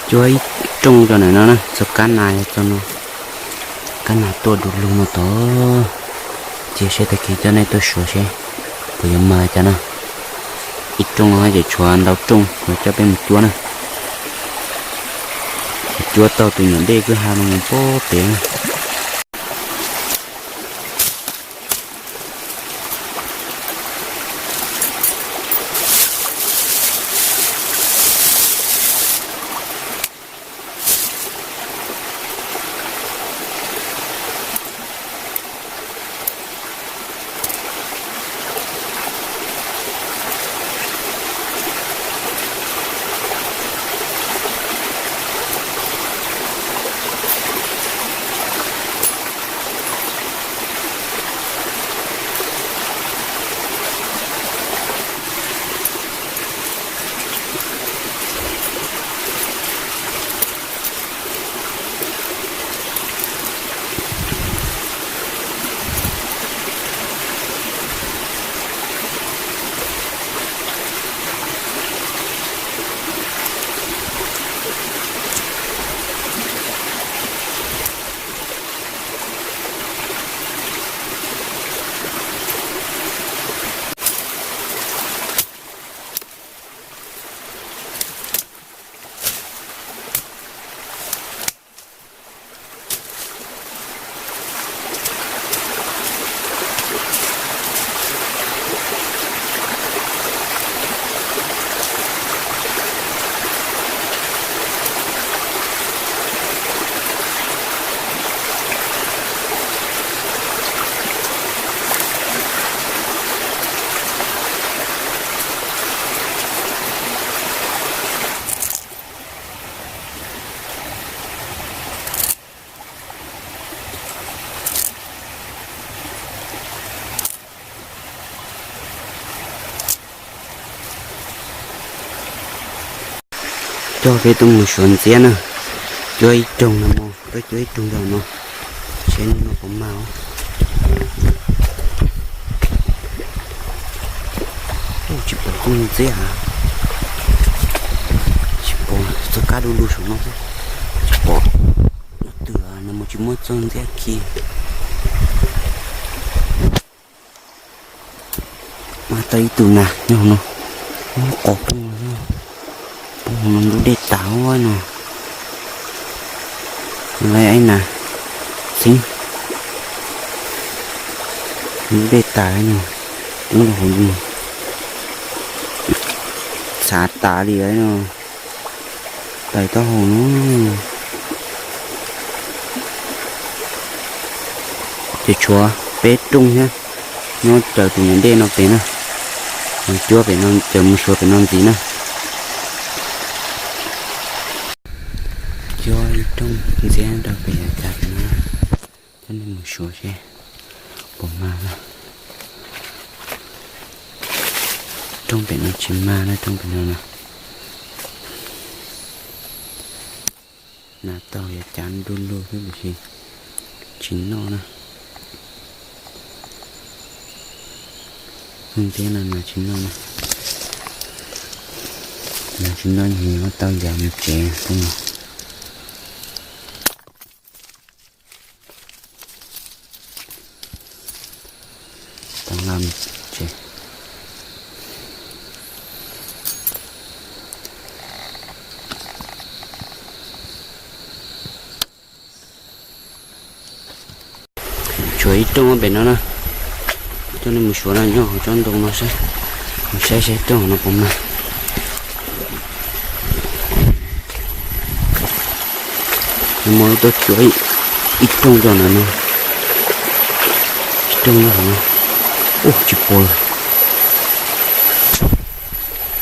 Cuab ib rooj rau ntawm no na, txog kab nas yog txog no. Kab nas tuaj du lug no tod. Cia seb tag kis coj nej tuaj suav seb puas yuav mag cas na. Ib rooj no ces tshuav ntau rooj yuav coj peb mus cuab na. Cuab tau tus nyuam dej kwj ha no mus pem na. Coj peb tuaj mus suav ntxiab na. Cuab ib rooj no, peb cuab ib rooj rau no, seb hnub no puas mag. Tsis pom koj ntxiab a, tsis pom, txoj kab du lug saum no xwb, tsis pom. Twg no mas tsis muaj txoj ntxiab khi. Mag tau ib tug nas nyob hauv no, muab qos poob, poob hauv no ntub dej tas no. Lawv ib nas txheeb, ntub dej tas no, poob rau hauv no, txhav tas li no. Tais taub hau no. Ces tshuav peb rooj thiab, nyob raws tus nyuam dej no pem na. Mus cuab pem no, ces mus suav pem no ntxiv na. Cuab ib rooj ntxiab rau pem yav cas pem no, coj nej mus suav seb puas mag na. Rooj pem no tsis mag na, rooj pem no na. Nas tau yav cav du lug xwb tiam sis tsis noj na. Rooj ntxiab no nas tsis noj na. Nas tsis noj, nyias muab tau yas mus tsev xwb no. Tau nqa mus tsev. Tshuav ib rooj pem no na, coj nej mus suav no nyob hauv tsob ntoo no saib, mus saib saib rooj no puas mag. Muab tuaj cuab ib rooj rau ntawm no, ib rooj no, ua tsis pom,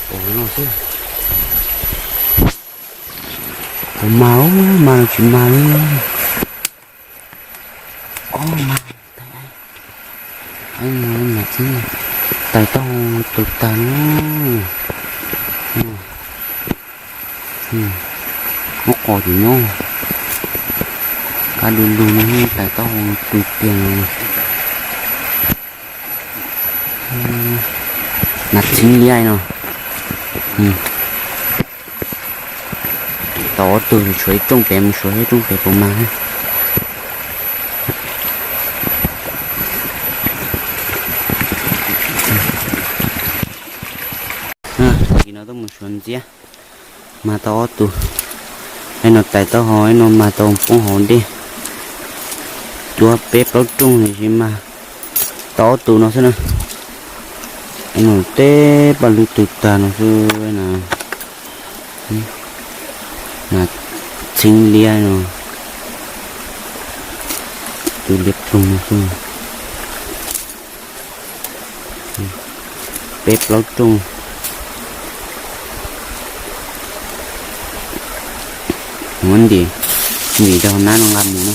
pom no xwb. Puas mag, mag los tsis mag li. Ob mag, tais taub hau tu tag no. Muab qos tim nyob, kab du lug no, tais taub hau tu tiag no. Nas txheeb liab no. Tau ob tug, tshuav ib rooj pem, mus suav ib rooj pem puas mag. Tam sim no tuaj mus suav ntxiab, mag tau ob tug. Ib no tais taub hau, ib no mag tau poob hauv dej. Cuav peb plaub rooj tiam sis mag tau ob tug no xwb na. Ib no teb paj lwj tug tag no xwb na. Txheeb liab no, tus liab ploog no xwb. Peb plaub rooj. Muab ntim, ntim rau hauv nab no nqa mus na.